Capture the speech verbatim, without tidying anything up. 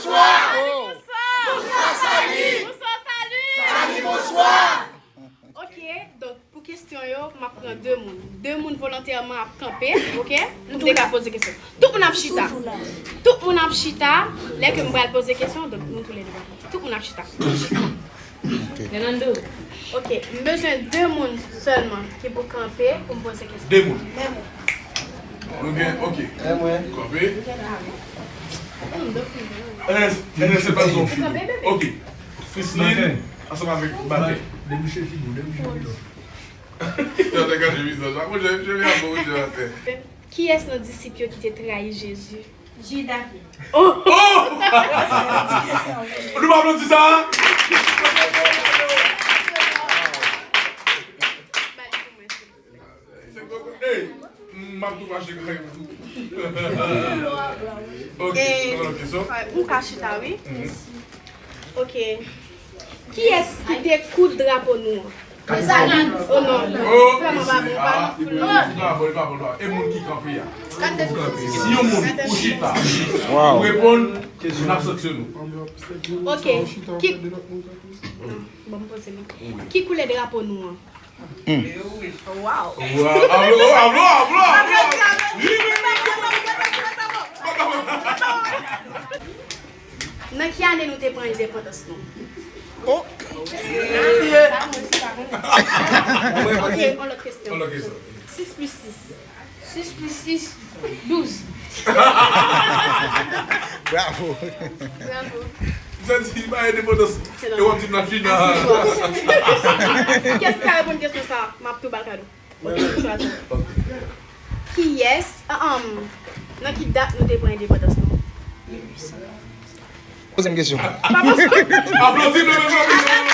Bonswa! Bonswa, Sali! Bonswa, Sali! Sali, bonswa! Ok, donk, pou kesyon yo, m ap pran de moun. De moun volontèman ap kanpe, ok? Nou te ka poze kesyon. Tout moun ap chita. Tout moun ap chita. Lè ke m pral poze kesyon, donk, nou tou le de. Tout moun ap chita. Fernando. Ok, m bezwen de moun sèlman ki pou kanpe pou m poze kesyon. De moun. Nou gen, ok. Kanpe. Ernest, Ernest, se pa zon fi. Ok. Frislin, ansanm avèk Batè. Debouche figi w, debouche figi w. Yo te gade vizaj la. Mwen, je, je viens à vous, je viens. Kiyès nan disip yo ki te trayi Jezi? Jida. Oh! Oh! Nou pa aplodi sa? Hey, m ap tou mache kay m tou. Ok, e, nou nan kesyon? Ou ka chita, wi. Mhm. Ok. Kiyès ki te koud drapo nou an? Desalin. Oh non. Oh, frè mwen pa bon, pa nan foul nan. Pa bon, pa bon, pa bon. E moun ki kanpe a? Si yon moun ou chita, ou reponn, n ap sanksyone w. Ok. Ki, non, bon, m poze non. Ki koulè drapo nou an? Wow. Wow. Ablo, ablo, ablo, ablo. Nan ki ane nou te pran endepandans nou? Oh. Ok, yon lòt kesyon. Yon lòt kesyon. Sis plis sis. Sis plis sis, douz. Bravo. Bravo. Sa di, pa endepandans. E w ap di m la fini. Kiyès ki ka reponn kesyon sa a? M ap tou ba l kado. Ou chwazi. Kiyès, ah, um, nan ki dat nou te pran endepandans nou? Poze m kesyon. Pa poze. Aplodi, non, non, non, non.